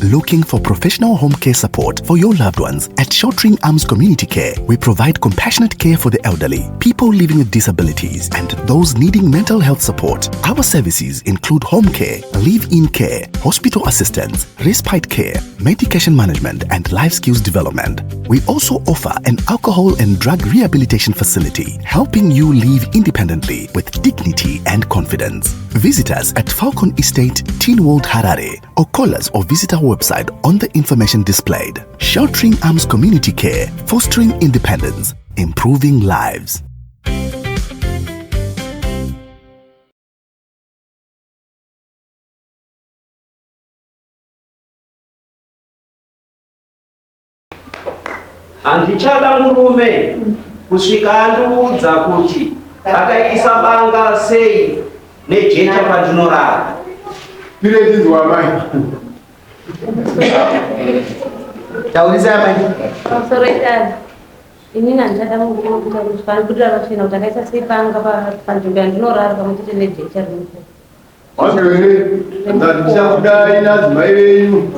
Looking for professional home care support for your loved ones? At Sheltering Arms Community Care, we provide compassionate care for the elderly, people living with disabilities, and those needing mental health support. Our services include home care, live in care, hospital assistance, respite care, medication management, and life skills development. We also offer an alcohol and drug rehabilitation facility, helping you live independently with dignity and confidence. Visit us at Falcon Estate, Teen World, Harare, or call us or visit our website on the information displayed. Sheltering Arms Community Care, fostering independence, improving lives. Handichada murume kusvika andiudza kuti akaisa banga sei nejecha pandinorara. Pire chinzwa amai. Taurisai amai. Pamusoro itani. Inini handichada murume wekuita kuti panobudira pachena kuti akaisa sei panga panzvimbo yandinorara pamwe chete nejecha riripo. Wanzwa here? Ndati ndichakudai nadzimai venyu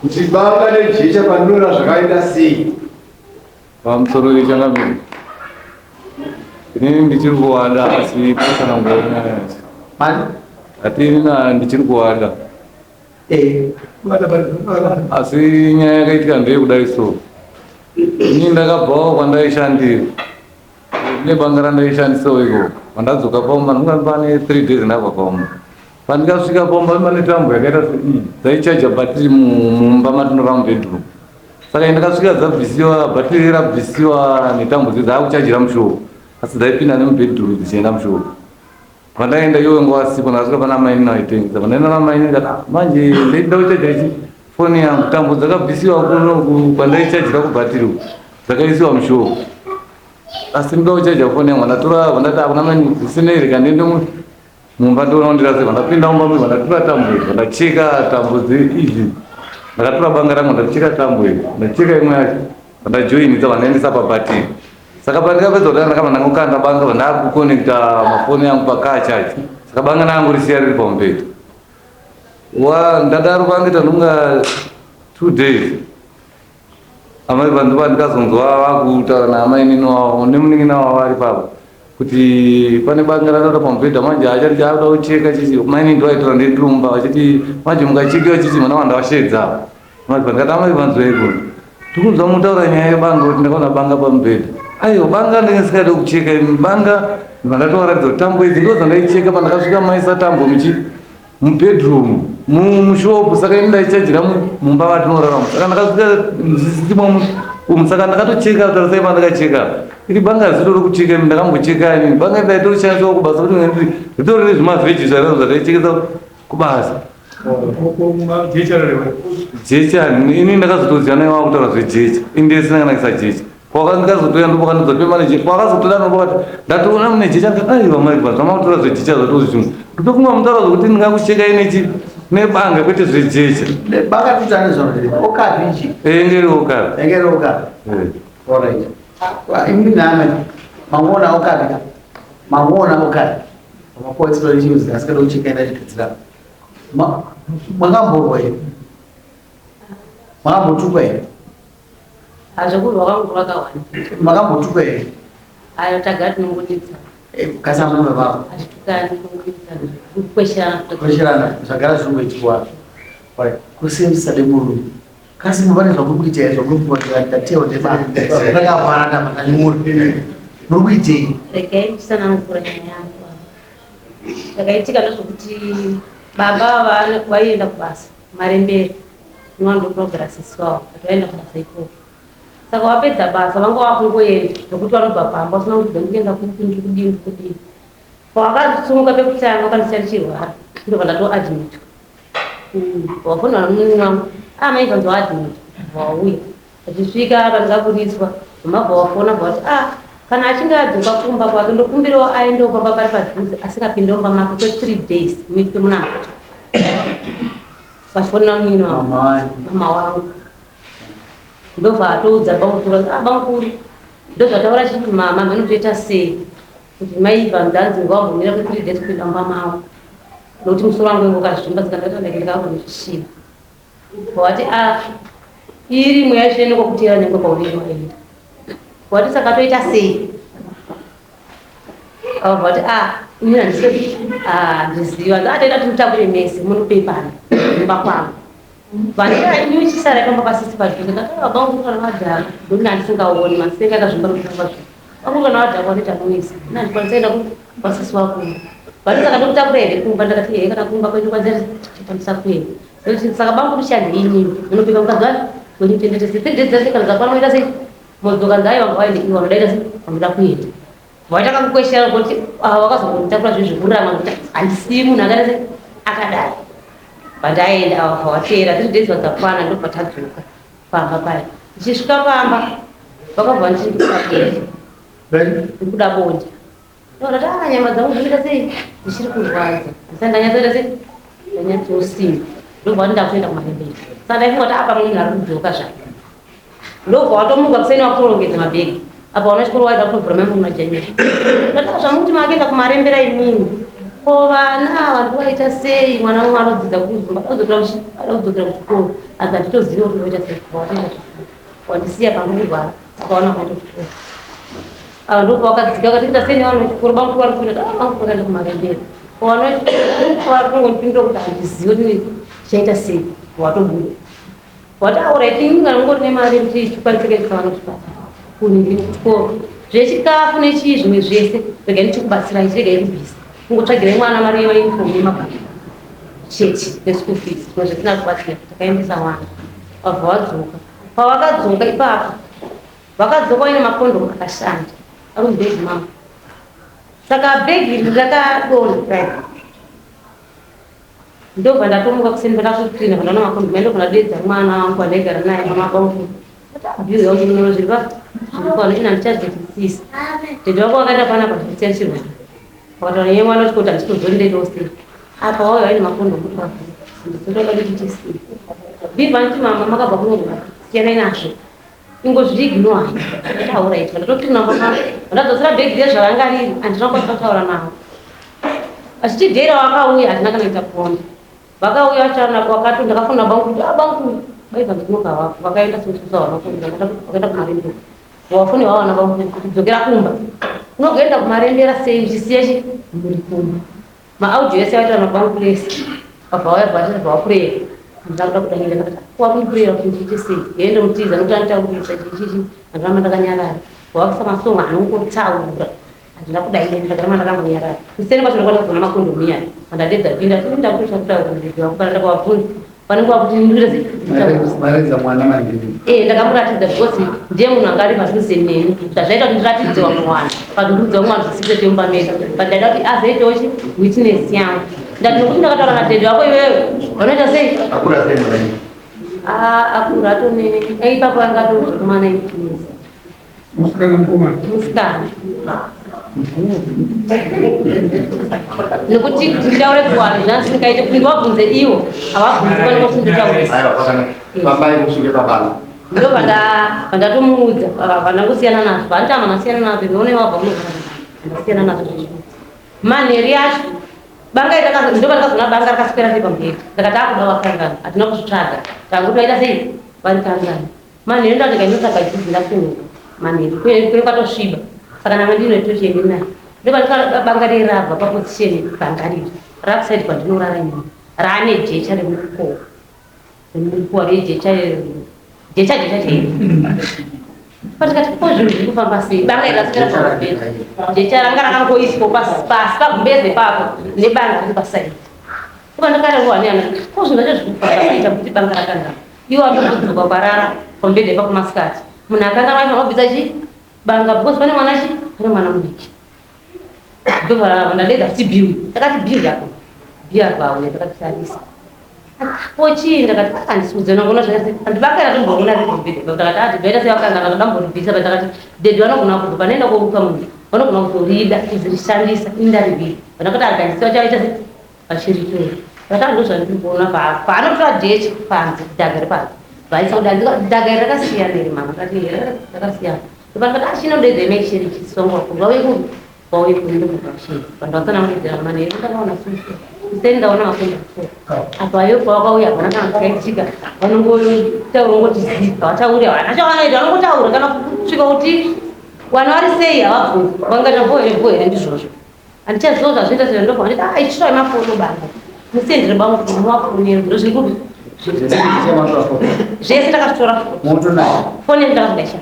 kuti banga nejecha pandinorara zvakaenda sei. Pamusoro yechangamire. Inini ndichiri kuwada asi patsanangura nyaya yacho. Mani? Ati inini ndichiri kuwada. Eh. Asi nyaya yakaitika ndeyekudai so. Inini ndakabvawo kwandaishandira. Nebanga randaishandisawo ikoko. Pandadzoka pamba ndinga pane 3 days ndabva pamba. Pandikasvika pamba pane tambo yakaita seiyi dzaichaja bhatiri mumba matinorara mubedroom. Saka ndakasvika dzabvisiwa bhatiri rabvisiwa netambo dze dzakuchajira mushopu. Asi dzaipinda nemubedroom dzichienda mushopu. Pandaenda iwe nguva sipo ndakasvika pana mainini vaitengesa. Pandaenda namainini ndikati "Ah, manje ndaida kuchaja ichi foni yangu tambo dzakabvisiwa kuno kwandaichajira kubhatiri uku dzakaisiwa mushopu. Asi ndoda kuchaja foni yangu ndatora ndati akuna mainini zvisinei rega ndiende mumba ndoona kundirasirwa. Ndapinda mumba muya ndatora tambo idzi ndacheka tambo idzi ndakatora banga rangu ndacheka tambo idzi ndacheka imwe yacho ndajoinidza vandaendesa pabhatiri. Saka pandikapedza kudaro ndakabva ndangokanda banga ndakukonekta mafoni yangu pacar charge. Saka banga rangu risiya riri pamubhedha. Wa ndadaro pange tanonga 2 days. Amai vanhu vandikazonzwa vakutaura naamainini wavo nemunin'ina wavo ari papa kuti pane banga randada pamubhedha manje achati chakuda kucheka chichi mainini ndo vaitora ndendiri mumba vachiti manje mukachekewa chichi mwana wanda washedza apa ndikati amai vanzwei kuno tikunzwa mutaura nyaya yebanga kuti ndakaona banga pamubhedha aiwa banga ndinge ndisingade kucheka ini banga ndatovaratidza kuti tambo idzi ndo dzandaicheka pandakasvika maisa tambo muchi mubedroom mushopu saka ini ndaichajira mumba vatinorarama saka ndakasvika ndisimo umu saka ndakatocheka tarisai pandakacheka iri banga zito rokucheka imi ndakambocheka ini banga ndaitoshandiswa kubasa kuti ritori nezvimavheji zvairo zvataichekesa kubasa jecha ini ndakazotoziva naye wakutaura zvejecha ini ndisina kana kuisa jecha kwakandikazotoya ndopakandidza pemane jecha kwakazotoda ndopakati ndatoona mune jecha ndikati aiwa mai bva zvamakutora zvejecha zvatozvimwe ndopekunga mutaura zvekuti ndingakucheka inechi nebanga kwete zvejecha Banga tuta nezvano okapi ichi. Eh, ngeri okapi Ngeri okapi. Alright. Imi name mangoona okapi ka. Mangoona okapi. Makuwa explanations asikada kucheka enda chigadzira. Makamborwa here? Makambotukwa here? Hazvekurwa kwangu kwakawanda. Makambotukwa here? Ayo tagara tinongonetsa. Kasi amai vavo. Hatitukani tinongonetsana. Kukwesherana. Kukwesherana zvagara zvinongoitwa. Alright. Kusenzesa nemurume. Kasi mupane zvamuri kuita here zvamuri kuita ndatewa nebanga. Ndakavhara ndakanyura. Muri kuitei? Regai ndisanangura nyaya yangu. Zvakaitika ndezvekuti baba vaienda kubasa maremberi nowandopinogara sisi wavo but vaenda kubasa ikoko. Saka wapedza basa vanga vakungoenda zvekuti vanobva pamba usina kuti ndikuenda kupi ndiri kudii ndiri kudii. Pawakasumuka pekutanga wakandisiya ndichirwara ndobva ndatoadmitwa. Wafonera nomunin'ina wangu ah mai vanzi waadmitwa wauya. Achisvika apa ndikaburitswa mama wafona bva vati ah kana achinge adzoka kumba kwake ndokumbirawo aendewo pamba pari padhuze asingapinde mumba make kwe 3 days muitwe munamato. Vachifonera munin'ina wangu mama wangu ndobva atoudza bamukuru ah bamukuru ndozvataura chiti mama mhenotoita sei kuti mai vanzanzi ngavambomira kwe 3 days kupinda mumba mavo nokuti musoro wangu wenge wakazvimba saka ndakati ndakavambozvisvina. Wati a iri mweya tsvene inongokutera nyangwe kwaunenge waenda. Wati saka toita sei? Vabva vati a ini handisi handiziva ndatoita kuti mutakure mese munopepana kumba kwangu. Vanhu ini uchisara pamba pasisi padhuze ndataura baba vangu kana vadhara ndokuti handisingaoni masenga akazvimba nokutamba zvinhu. Vangu kana vadhara vanoita noise ini handikwanisa kuenda kwasisi wakumba. Vati saka ndokutakura here kumba ndakati ehe kana kumba kwenyu kwanzi chikwanisa kuenda. Saka bamukuru shandei inini munopika mukadzi wacho wenyu tende tese three days dzese kana dzakwana moita sei modzoka nzi aiwa ngavaende ivo vanoda ita sei vanoda kuenda. Vaita kakukweshera kuti ava vakazongomutakura zvinhu zvekurama kuti handisii munhu akaita sei akadai. Pandaenda ava vateera three days vadzakwana ndobva tadzoka pamba paya. Ndichisvika pamba vakabva vanditi ndikuda bonde. Ndikuda bonde. Ndakati ah nyama dzangu dzinoita sei dzichiri kurwadza. Ndisati ndanyatsoita sei ndanyatsosimba. Ndobva vati ndakuenda kumarembera. Saka ndaifunga kuti apa munhu ari kudzoka zvake. Ndobva watomuka kuseni wakurongedza mabhegi. Apa wana chikoro waida kutovhura mai muna January. Ndati zvamuti makuenda kumarembera imini. Ko vana ava ndikuvaita sei mwana umwe anodzidza kuzumba anodzokera kuchikoro asi handitozivi kuti ndoita sei watoenda kuchikoro. Wandisiya pano kurwara saka wana wakaenda kuchikoro. Ava ndipo wakadzika vakati kuita sei nevanhu vechikoro bamukuru vari kuenda ah bamukuru vakaenda kumarembera. Ko vana vechikoro vari kungondipindura kuti handizivi kuti tichaita sei watobuda. Wati alright ini kana ungori nemari yekuti tikwanise kuendesa vana kuchipatara kuningiri kuchikoro zvechikafu nechii zvimwe zvese regai ndichikubatsirai chiregai kubvisa kungotsvagirai mwana mari yeuniform nemabhaki chete neschool fees zvimwe zvisina kubatsira takaendesa vana vabva vadzoka pavakadzoka ipapo Vakadzoka vaine makondomu akashanda ari mubhegi mangu. Saka bhegi iri rakadonha kudai. Ndobva ndatomuka kuseni ndakutocleana pandaona makondomu ndobva ndadeedza mwana wangu wandaigara naye mama bangu. Abuse yangu munono zviri pa zviri pano ini handichazvinzwisisi. Dede wako wakaenda panapa zvekusiya chirwere. Wakataura nyaya mwana wechikoro handitozoni ndoitawo sei. Apa wauya waine makondomu kuti ndinoda kuti ndiite sei. Bhibha nditi mama makabva kunorwara siyanai nazvo. Ingozviignore ndataura izvo ndatoti namba ndadzosera bhegi riya zvaranga riri handina kukwanisa kutaura navo achitidheera vakauya handina kana kuita kuona vakauya vachana wakati ndakafonera bangu kuti abangu ah, baibva ndinoka wako vakaenda sosusa vanafonera vakaenda kumarembera wafone wawana bangu kuti dzokera kumba unogoenda kumarembera sei uchisiya chi muri kumba maaudio ese vaita mabangu ese vabva vauya bva vakureva ndakuda kudanira ndakati wakundikureva kuti ndiite sei yeye ndomutiza nokuti anotaurisa chichichi ndaramba ndakanyarara wakusa masongo anongotaura handina kudaira ndakaramba ndakambonyarara kuseni kwacho ndakwana kuzona makondomu iyaya andadedza pinda ndakutocha kutaura muridzi wangu kana ndakavabvunza Panenge wakuti ndikuita sei? Maredza mwana manje. Eh, ndakamuratidza because ndiye munhu anga ari padhuze neni. Zvazvaita kuti ndiratidze vamwe vanhu. Padhuze vamwe vanhu zvisiri zvemumba medu. But ndaida kuti azoitawo chi witness yangu. Ndati nokuti ndakataura natete wako iwewe. Vanoita sei? Akura sei mwana? Ah, akura atone. Ipapo anga atozvuma 19 years. Musikana mukomana. Musikana. Nekuti nditaure kuvanhu zvandisikaite kuti ndivabvunze ivo havabvunzi pane kuti nditaure. Aiwa zvakanaka. Fambai musvike pabasa. Ndo vandatomuudza vandangosiyana nazvo vanditama ndasiyana nazvo ndinoona wabva muno ndasiyana nazvo zvezvo. Manheri acho banga iri ndo vandakazoona banga rakaswera riri pamubhedha ndakati akuda wakangana hatina kuzvitsvaga tanguti vaita sei varikangana. Manheru ndandika ndinotsvaga juzi ndasununguka manheru kune kwatosviba saka ndanga ndine tochi yendinayo ndopandika banga riri rabva paposition banga riri rakusaidi kwandinorara inini raane jecha remukowa remukowa rejecha jecha jecha chairo patikati ko zvinhu zviri kufamba sei banga iri raswera pagumbeze jecha ranga rakangoiswa pasi pagumbeze papo nebanga riri pasaidi ndopandakarohwa neana ko zvinhu zvacho zviri kufamba sei chakuti banga rakangana Iwo atobvunzwa kwarara pamubhedha ipapo masikati. Munhu akanga aifana kubvisa chi banga because pane mwana chi pane mwana mudiki. Ndobva ndadedza kuti bill. Ndakati bill yako. Bill akauya ndakatarisa. Ko chii ndakati ah handisi kudziona ngona zvakati handibaka ndatomboona riri pamubhedha. Ndakati ah ndinoita sevakanga ndakadamboribvisa but ndakati daddy vanogona kubva panoenda koruka munhu vanogona kutorida kuzorishandisa ini ndaribika. Ndakati agandisiwa chaita se vachiritora ndakati ndozvandiri kuona paanotora jecha panze dhaga repanze vaisa kuti dhaga iri rakasiyana iri mama ndati rakasiyana ndopandikati achinodedza ime chiri chisongwa kuti vauye ku vauye kuni ndokubva chii vanhu vatsanangudzira manheru ndakaona susu Kuseni ndaona makondomu 4. Apa ivo pavakauya havana kana chakaitika. Vanongotaura ngoti zipa, vatauri havana chavanoita, vanongotaura kana kusvika kuti vana vari sei havabvunzi. Vangaita bho here bho here ndizvozvo. Handichaziva zvazvoita sei ndobva vanditi ah ichirai mafoto baba. Musendere baba muvafonere ndozviri kupi. Zvese takazvitora foto. Foni yangu ndakazvidaisha.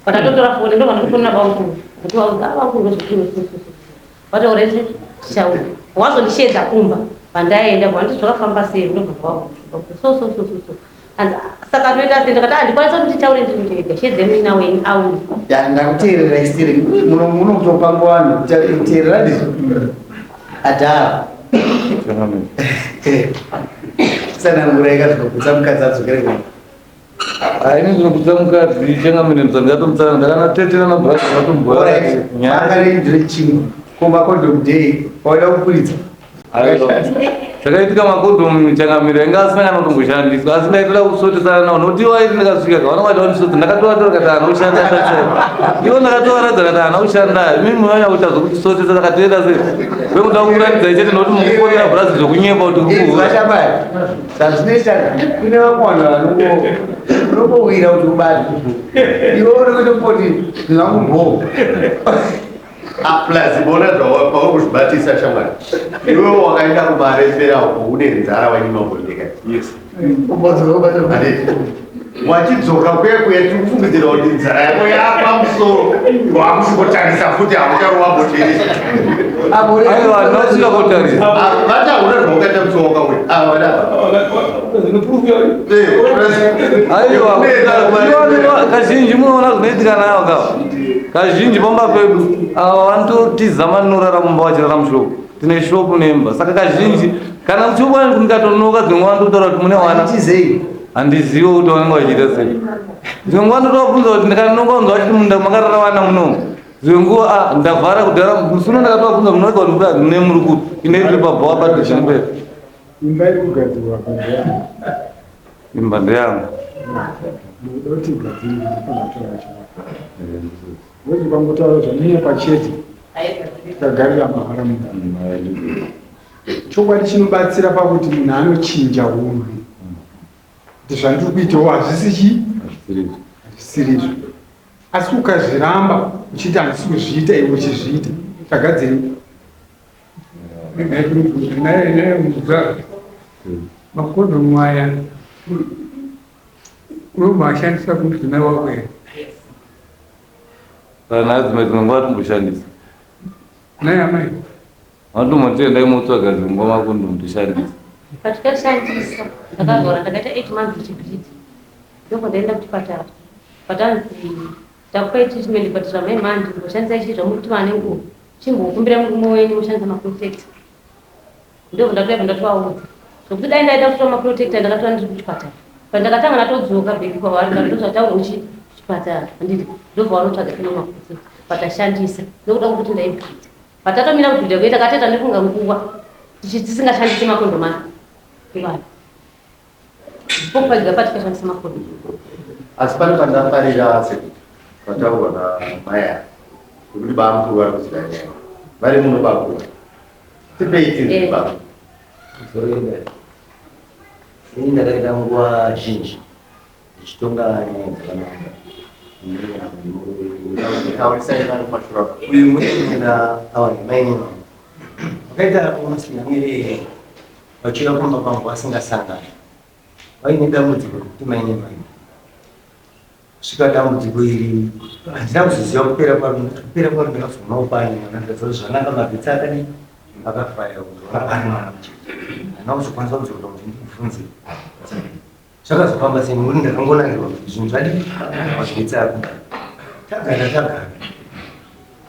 Pandatotora foni ndobva ndatofonera bamukuru kuti vaudza ah bamukuru ndozviri vataura izvi tichauya. Wazondisheedza kumba pandaenda vanditi zvakafamba sei ndobva vaudza so so so so so. Hanzi saka toita sei ndakati handikwanisa kuti nditaure ndiri ndega sheedze muina wenyu auye. Ya ndakuteerera isiri muno munotopa nguva vanhu kuteerera ndizvo. Adhara. Tsanangurai ka zvinogutsa mukadzi adzokere kumba. Ini ndinogutsa mukadzi changamire ndatomutsana ndakana tete nana brother vatomboya nyaya ndechimwe ko makondomu day waida kuburitsa Zvakaitika makondomu changamire ainge asina kana kutomboshandiswa asi ndaitoda kusotesana nawo nokuti iwo aiti ndikasvika kavanonga vati vandisotsa ndakatovatora kati haana kushanda iwo ndakatovaratidza kati haana kushanda imi munonyanya kuita zvekutisotesa saka toita sei kwekuda kukuratidzai chete nokuti mukufonera bhurazi zvekunyepa kuti kukuhura Zvazvinoita kune vamwe vanhu vanongo unongowira kuti ubate iwe unongotongoti zvangu bhoo. Ah, plus bona zvauri kuzvibatisa shamwari iwewe wakaenda kumarembera uko une nzara wanyima bondeka Yes. Handiti? Wachidzoka kuya kuya tiri kufungidzira kuti nzara yako yapamusoro wakusvikotarisa futi hamucharowa boteri. Aiwa, ndosvika kotarisa. Vataura zvawakaita musi wakauya. Ava vadava. Aiwa, kazhinji munoona zvinoitika nayo ka. Kazhinji pamba pedu ava vanototiza manorara mumba vachirara mushopu. Tine shopu nemba. Saka kazhinji kana muchiona kuti ndikatonoka dzimwe nguva ndotaura kuti mune wana. Handizive kuti vanenge vachiita sei. Dzimwe nguva ndotovabvunza kuti ndikanonoka kunzwa vachiti munda makarara vana munomu. Dzimwe nguva ah ndavhara kudhara musi uno ndakatovabvunza munoita kuti mbuya mune muri kupi. Ine ndiri pabhawa padhuze mberi. Imba iri kugadzirwa kunze yangu. Imba ndeyangu. Ndinoda kuti igadzirwe panatora chivako. Wezi ukangotaura zvanyepa chete tikagarira mahara munhu. Chokwadi chinobatsira pakuti munhu anochinja hunhu. Kuti zvandiri kuitawo hazvisi chii? Hazvisirizvo. Asi ukazviramba uchiti handisi kuzviita iwe uchizviita chagadzirei. Makondomu aya unomashandisa kumudzimai wako here? Kana dzimwe dzimwe nguva tomboshandisa. Nhai amai. Vanotomboti endai motsvaga dzimwe nguva makondomu toshandisa. Patikashandisa ndakarwara ndakaita 8 months ndichibleed. Ndobva ndaenda kuchipatara. Patanzi takupai treatment but zvamai manje mboshandisai chii zvamuri kuti vane nguva. Chimbokumbira murume wenyu moshandisa maprotector. Ndobva ndatoenda ndatovaudza. Zvekuti dai ndaida kutora maprotector ndakatora ndiri kuchipatara. But ndakatanga ndatodzoka back kwavari ndati ndozvataurwa kuchi kuchipatara. Handiti ndobva vanotsvaga tino maprotector. But tashandisa nekuda kwekuti ndaibleed. But tatomira kubleeda kuye takateta nekunga nguva tisingashandisi makondomu aya. Ivayo. Ndipo paiga patikashandisa makondomu. Asi pane pandafarira sekuti pataurwa namai ava pekuti bamukuru vari kuziva nyaya vari muno bakuru tipei tinzwe Eh. baba Sorry, ini ndakaita nguva zhinji ndichitonga nyaya dzakanaka. Taurisai vari kumashure apo. Uyu munoenda awa nemaini vangu vakaita almost nyamire vachiuya kumba kwangu vasingasangani vaine dambudziko rekuti maine maine kusvika dambudziko iri handina kuzoziva kupera kwaro nekuti kupera kwaro ndakazoonawo paane mwana ndikaziva zvanaka magetsi akadii akafaya kuzoona paane mwana mucheche handina kuzokwanisa kudzokera kuti ndibvunze zvakazofamba sei nekuti ndakangonakirwa kuti zvinhu zvadii magetsi akuda tagara tagara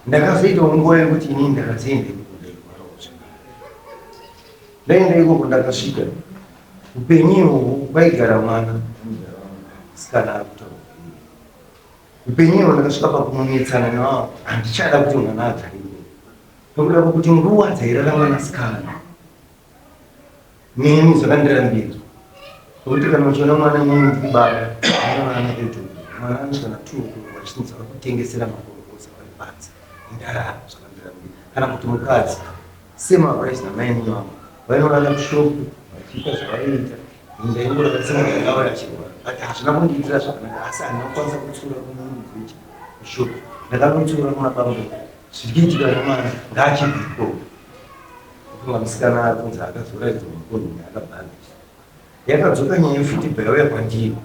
ndakazoitawo nguva yekuti inini ndakazoenda ikoko ndairwarawo zvakare ndaenda ikoko ndakasvika Upenyu ihwohwo kwaigara mwana musikana ari kutaura upenyu ihwo ndakasvika pakunonetsana navo handichada kuti mwana agare ikoko nokuda kwekuti nguva dzairara mwanasikana neni zvakandirambira nokuti kana uchiona mwana neni ndiri baba mwana vana edu mwana anosvika na two o'clock vachinzi vari kutengesera makorokoza vari panze ndarara zvakandirambira kana kuti mukadzi. Same applies namainini vangu. Vainorara kushop vachiita zvavaiita. Ndaingorara semunhu akauya achirwara. But hazvina kundiitira zvakanaka asi handina kukwanisa kutsiura kumuridzi wechi kushop. Ndakanotsiura kuna bambo. Zviri kuitika nemwana ngaachibve ikoko. Kufunga musikana akunzi akazoraidzwa makondomu akabhandiswa. Yakadzoka nyaya futi bva yauya kwandiri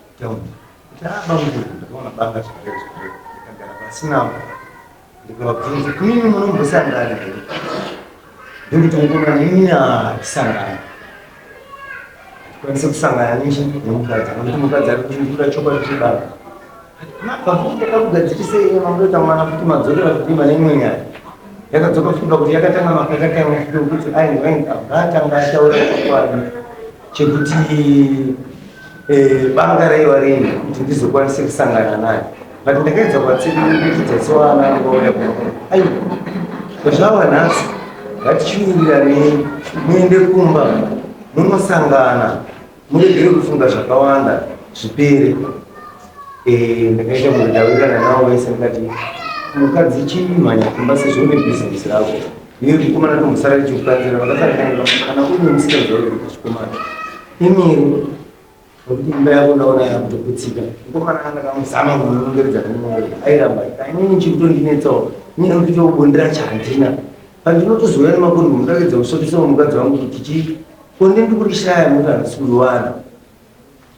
kutaundi kuti ah bamukuru ndakaona banga zvakadai zvakadai ndikagara pasi navo ndikavabvunza imimi munombosangana here ndokuti mukomana inini hatisangani hatikwanise kusangana nechi nemukadzi nokuti mukadzi ari kuda chokwadi chebaba mabva futi ndakakugadzirisei mamutoita mwana futi madzokera futi mane imwe nyaya yakadzoka futi pakuti yakatanga makakatanga futi kuti aiwaatanga ataura chokwadi chekuti eh, banga raiva rei kuti ndizokwanise kusangana naye but ndakaedza kuvatsiridza sewana vauya aiwa zvava nhasi ngatichiwiriranei muende kumba munosangana muregere kufunga zvakawanda zvipere eh, ndakaita munhu ndawirirana navo vese ndikati mukadzi chimhanya kumba sezvo une bhizinesi rako iye mukomana tomusara tichikukanzira vakasara kana une musikanzwa wechikomana imiri nekuti imba yako ndaona yakutoputsika mukomana andakamuzama kumunongeredza kumunongeredza airamba inini chikutondinetsawo nyaya yekuti tobondera chahandina pandinotozouya nemakondomu ndakaedza kusotesa mukadzi wangu kuti chii bonde ndikurishaya nokuti handisi kuriwana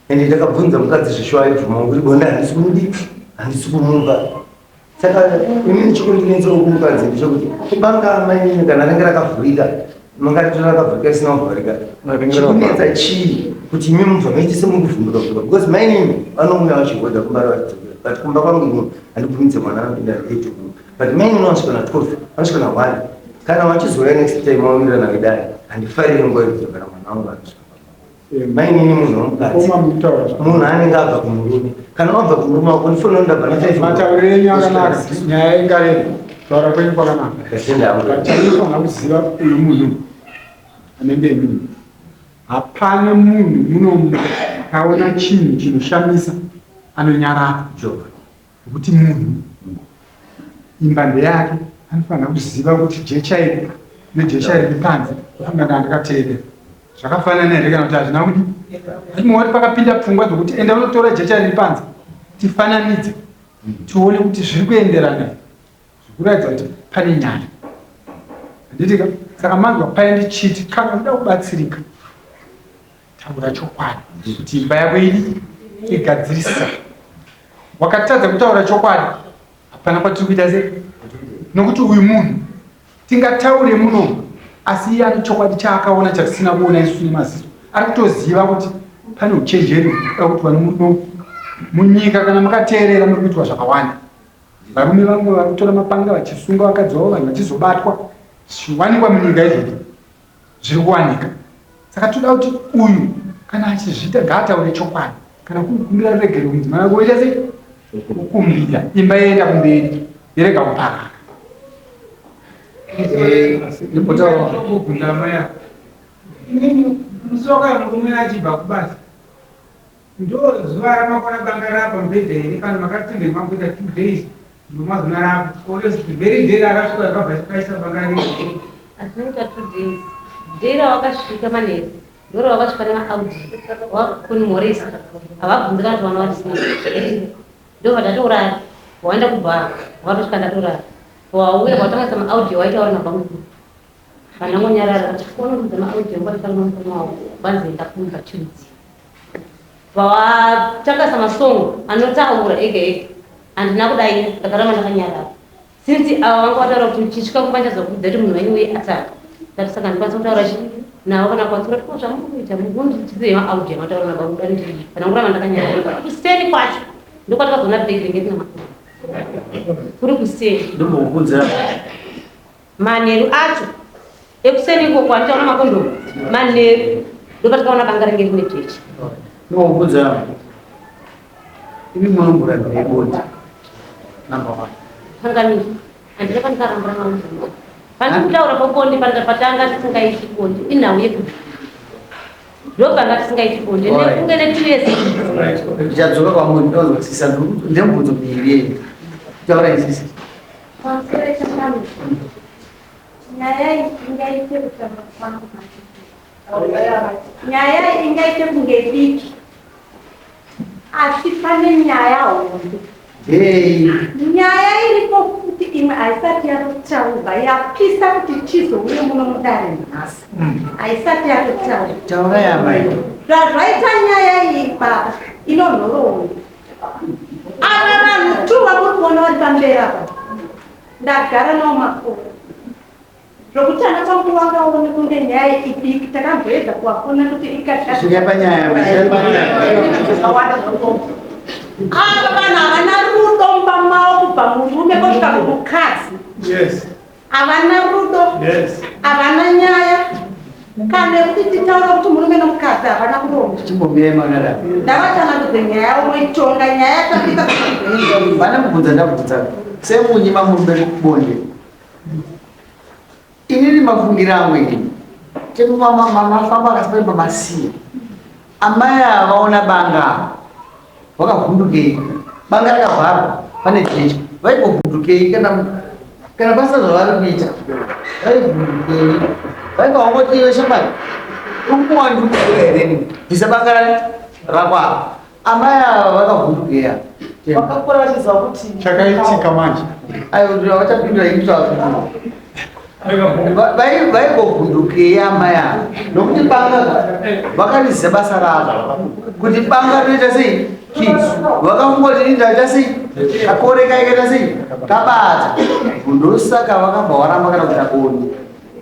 ende ndakabvunza mukadzi zveshuwa aibvuma kuti bonde handisi kumudi handisi kumupa saka inini chikundinetsawo kumukadzi ndechekuti kubanga amainini kana ringe rakavhurika mangati rakavhurika risina kuvhurika chikunetsa chii kuti imi mubva maite semukuvhunduka vhunduka because mainini vanouya vachihodha kumba vachidzokera but kumba kwangu ini handibvumidze mwana anopinda eight o'clock but mainini vanosvika na 12 vanosvika na 1 kana vachizouya next time vawirirana vedare handifariri nguva yekudzokera mwana wangu anosvika mainini munhu womukadzi munhu anenge abva kumurume kana wabva kumurume wako ndifanira ndabva matauriro enyu akanaka nyaya ingareba kutaura kwenyu kwakanaka chainofanira kuziva uyu munhu anenge imini hapana munhu muno akaona chinhu chinoshamisa anonyarara Nokuti munhu imba ndeyake, anofanira kuziva kuti jecha iri nejecha riri panze ndofanira kana ndakateerera zvakafanana here kana kuti hazvina kudi ndimowati pakapinda pfungwa dzokuti enda unotora jecha riri panze tifananidze tione kuti zviri kuenderana here zvikuratidza kuti pane nyaya handitika saka manzwa paye ndichiti kana uchida kubatsirika taura chokwadi kuti imba yako idi igadzirisa wakatadza kutaura chokwadi hapana kwatiri kuita sei nokuti uyu munhu tingataure muno asi iye ane chokwadi chaakaona chatisina kuona isu nemaziso ari kutoziva kuti pane uchenjeri kuda kuti vano muno munyika kana makateerera muri kuitwa zvakawanda varume vamwe vari kutora mapanga vachisunga vakadzi vavo vanhu vachizobatwa zvichiwanikwa munyika izvozvo zviri kuwanika saka toda kuti uyu kana achizviita ngaataure chokwadi kana kukumbira ruregerero mudzimai wake oita sei kukumbira imba yoenda kumberi yerega kuparara musi wakauya murume achibva kubasa Ndo zuva ramakona banga rapa mubhedha here kana makatendera makuita 2 days ndomazona rapo or else the very day rakasvika rakabva paisa banga riri. Azvinoita 2 days. Day rawakasvika manheru ndorawakasvika nemaaudi wakunimhoresa havabvunzi kana kuti vana vatisina ndobva ndatorara waenda kubhaa wakatosvika ndatorara wauya watangisa maaudio waitaura nabamukuru Vanongonyarara vachikuona maaudio ngatifanira wavo vanzi enda kumba chirudzi vawatangasa masong anotaura ega ega handina kudaira ndakaramba ndakanyarara since ava vanga vataura kuti ndichisvika kumba ndichazokuudza kuti munhu wenyu uye ataka ndati saka ndikwanisa kutaura chi navo kana kwatsura tiko zvamuri kuita mundidzidzei maaudio anotaura nababuda ndii kana kuramba ndakanyarara kuseni kwacho ndokwatakazoona bhegi ringe rina maaudio kuri kuseni ndombokukudzira Manheru acho ekuseni ikoko handichaona makondomu manheru ndopatakaona banga ringe rine jecha. Ndinokuudza imi munomborambirei bonde number one. Panganiro handina pandikarambura mamuzuva pandiri kutaura pabonde patanga tisingaiti bonde inhau yekuti ndopanga tisingaiti bonde nekunge netu years Ndichadzoka kwamuri ndonzwisisa ndemubvunzo miviri yenyu. Taura isisi. Pamusoro chashanu. Nyaya iyi ingaite kutamba kwangu nyaya iyi ingaite kunge diki asi pane nyaya hombe. Nyaya iripo kuti imwe haisati yatotaurwa yapisa kuti tizouye muno mudare nhasi haisati yatotaurwa. Taurai amai. Zvazvaita nyaya iyi baba inonhoroondo. Ava vanhu tu vamuri kuona vari pamberi apa ndagara navo makore zvokuti ana kwangu vangaone kunge nyaya idiki takamboedza kuwafona kuti Svikai panyaya amai. Svikai panyaya. Ava vanhu havana rudo mumba mavo kubva murume kusvika kumukadzi. Yes. Havana rudo. Yes. Havana nyaya. Kana yekuti titaura kuti murume nomukadzi havana kuronga. Chimbombirai makadaro. Ndavatsanangudze nyaya unoitonga nyaya yatapisa kuti Vana mubvunza ndabvunza. Semunyima murume bonde. Inini mafungiro angu inini. Mafamba akasipari pamasiya. Amai ava vaona banga vakavhundukei. Banga rakavharwa pane jecha. Vaimbovhundukei kana kana pasina zvavari kuita. Vaivhundukei. Vaibva vangoti iwe shamwari. Uri ndikukuda here ini? Bvisa banga rako apa. Amai ava vakavhundukei apa. Vakakura vachiziva kuti Chakaitika manje. Ayo vachapindura ini toapindura. Vaimbovhundukei amai ava nokuti banga vakariziva basa ravo kuti banga rinoita sei chii vakangoti rindaita sei kakore kaikaita sei kabata ndosaka vakabva varamba kana kuita bonde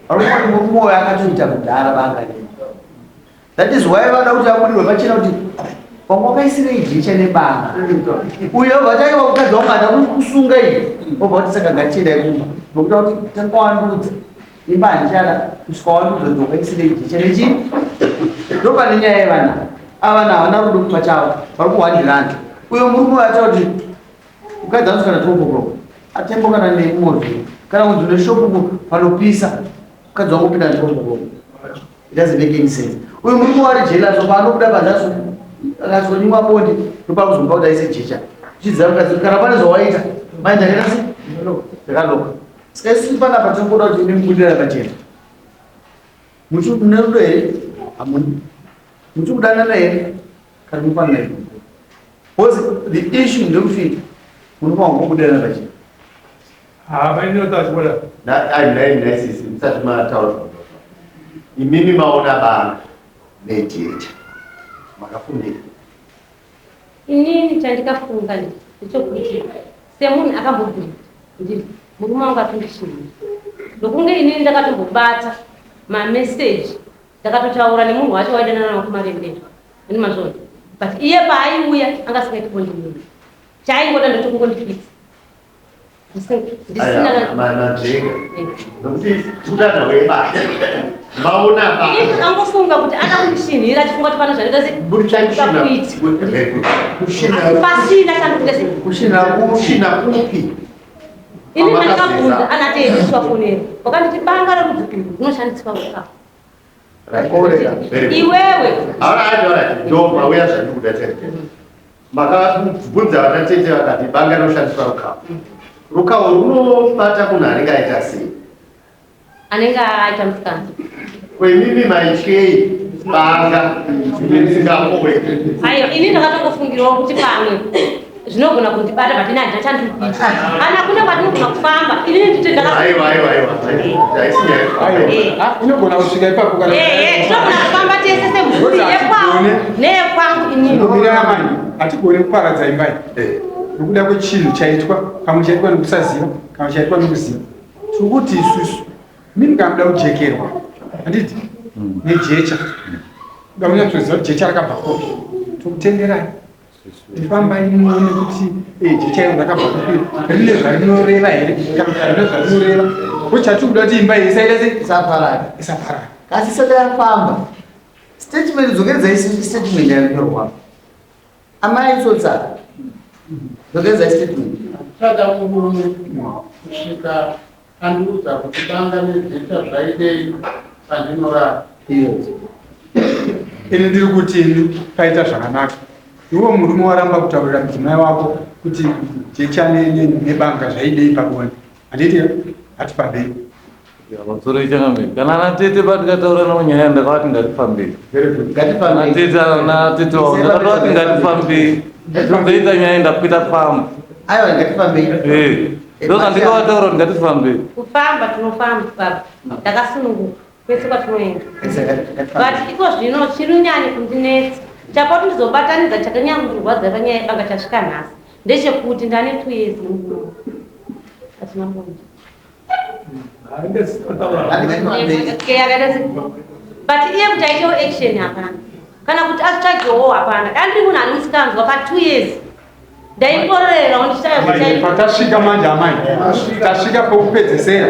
varikuti murume uyo akatoita kudhara banga rino. That is why vada kuti abudirwe pachena kuti pamwe wakaisirei jecha nebanga uyo vataiwa mukadzi wangu ada kusunga iyi obva kuti saka ngatiendai kumba nokuti kuti tanga wandudza imba handichada kusvika wandudza kuti wakaisirei jecha nechii. Ndopane nyaya yevana ava vana havana rudo pachavo vari kuhwandirana. Uyo murume uyo ataura kuti mukadzi anzi kana 12 o'clock atembo kana nemovhi kana kunzi une shopu panopisa mukadzi wangu upinda 12 o'clock. It doesn't make any sense. Uyu murume wari jealous paanobuda panze akazonyimwa bonde ndopakuzomupa kuti aise jecha. Uchiziva mukadzi kana pane zvawaita mai ndakaita sei ndakaloka. Saka isusu panapa tinongoda kuti imi mubudira pachena. Mune rudo here? Hamuna. Muchi kudanana here? Kana munofanana here? Because the issue ndekuti munofanira kungobudirana pachena. Naisisi musati mataura imimi maona banga nejecha makafundira. Inini chandikafunga ndechekuti semunhu akambobvunza ndiri murume wangu atondishinha ndokunge inini ndakatombobata mameseji ndakatotaura nemunhu wacho waidanana nawo kumarembera ane mazvona but iye paaiuya anga asingaiti bonde neni chaaingoda ndechokungondifitsa ndisina Madzvenga nokuti kudana webanga maona Ini banga ndakangofunga kuti ada kundishinhira achifunga kuti pane zvanoita se kuita kushina pasina chandikuita se Kushina kushina kupi? Ini pandakabvunza anatendiswa fonero wakanditi banga rerudzi urwu rinoshandiswa rukafu iwewe. Alright, alright. Ndo mauya zvandikuda tete. Makabvunza vana tete vakati banga rinoshandiswa rukawo. Rukawo runobata munhu anenge aita sei? Anenge aita musikana. Kwemimi maityei banga risingakowe? Aiwa, ini ndakatongofungirawo kuti pamwe zvinogona kundibata but ini handina chandiri kuita kana kune kwatinogona kufamba inini ndite Aiwa, aiwa, aiwa. Haisi nyaya. Ah, inogona kusvika ipapo kana Tinogona kufamba tese semhuri yekwangu neyekwangu inini. Mirira mani, hatigoni kuparadza imba iyi nokuda kwechinhu chaitwa, pamwe chaitwa nekusaziva kana chaitwa nekuziva. Tiri kuti isusu mimi kana muda kujekerwa handiti nejecha kuda kunyatsoziva kuti jecha rakabva kupi, tokutenderai tifambai muone kuti jecha iro rakabva kupi, rine zvarinoreva here kana kuti harina zvarinoreva. Ko chatiri kuda kuti imba iyi isaita sei? Isaparara. Isaparara. Kasi isati yafamba statement dzokeredzai statement yakanyorwa amai tsotsa dzokeredzai statement. Sada murume kusvika andiudza kuti banga nejecha zvaidei pandinorara. Ini ndiri kuti ini paita zvakanaka iwo murume waramba kutaurira mudzimai wako kuti jecha nebanga zvaidei pabonde, handiti? Hatifambei. Pamusoro ichangamire. Kana ana tete patikataura navo nyaya ndakavati ngatifambei. Ana tete ana tete wavo ndakavati ngatifambei. Tozoita nyaya ndakuita famba. Aiwa ngatifambei. Eh. Ndoka ndikavataura kuti ngatifambei. Kufamba tinofamba baba, ndakasununguka kwese kwatinoenda. But iko zvino chirinyanya kundinetsa chapoti ndizobatanidza chakanyanya kundirwadza panyaya yebanga chasvika nhasi ndechekuti ndane 2 years nemurume atina bonde. But iye kuti aitewo action hapana, kana kuti azvitsvagewo hapana. Andiri munhu anosikanzwa pa 2 years ndaikorera ndichitaya. Patasvika manje amai, tasvika pokupedzesera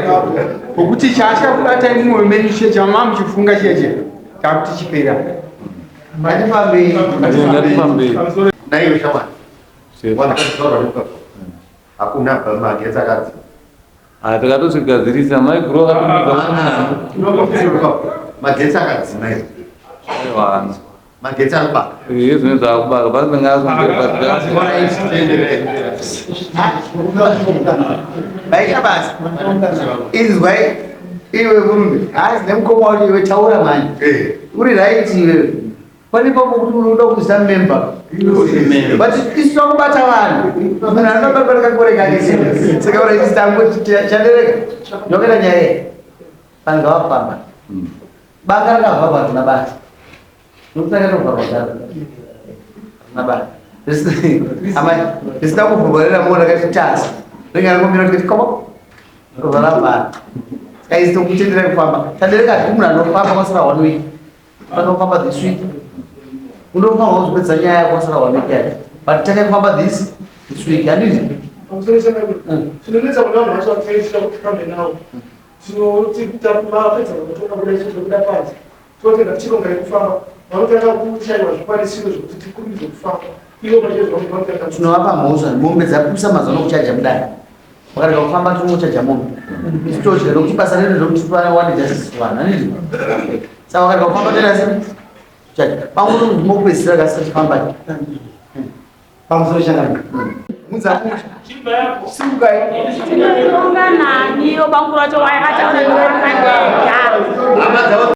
pokuti chaasvika kubatai mumwoyo menyu chiye chamama muchifunga chiye chiye takuti chipera. Ngatifambei. Ngatifambei. Naiwe shamwari. Wanakataura nekupa. Hakuna magetsi akadzima. Ah, takatozvigadzirisa maiguru akatoudza. Magetsi akadzima izvi. Aiwa. Magetsi anobaka. Eh, zvine zvaakubaka panenge Vaita basa. Inzwai iwe vumbi. Hazi nemukoma wacho iwe taura manje. Uri right iwewe. Pane papo kuti unoda kuisa member. But isu takubata vanhu. Munhu anobata kakore kake. Saka uri right tangu chadereka. Ndoketa nyaya iyi. Vanhu ngavafamba. Banga rakavharwa harina basa. Nokuti rakatovharwa kare. Harina basa. Amai, risina kuvhurwa rera rakati tasa. Ringe rangomira kuti komo. Robva ravhara. Saka isu tokutendera kufamba. Tadereka hati munhu anofamba kwasara 1 week. Panofamba this week. Unofanirwa kuzopedza nyaya yako kwasara 1 week yacho. But takai kufamba this week. Handiti? Pamusoro changamire, tinonetsa kuti vanhu vacho vataiitira kuti tifambe navo. Tinoti mapedza kutonga kuda izvo zvekuda panze, totenda tichironga yekufamba, vanotanga kushaiwa zvikwanisiro zvekuti tikurumidze kufamba. Ivo pachezvo vanotanga. Tinovapa mhosva. Mombe dzapusa mazuva ano kuchaja mudare. Vakarega kufamba tinongochaja mombe. Isu todya nokuti basa redu nderekuti tiwane justice kuvanhu. Handiti? Saka vakarega kufamba toita sei? Chaja. Pamwe mokupedzisira kasi tichifamba. Pamusoro changamire. Simukai. Tinotonga nani? Bangura wacho wayakataura.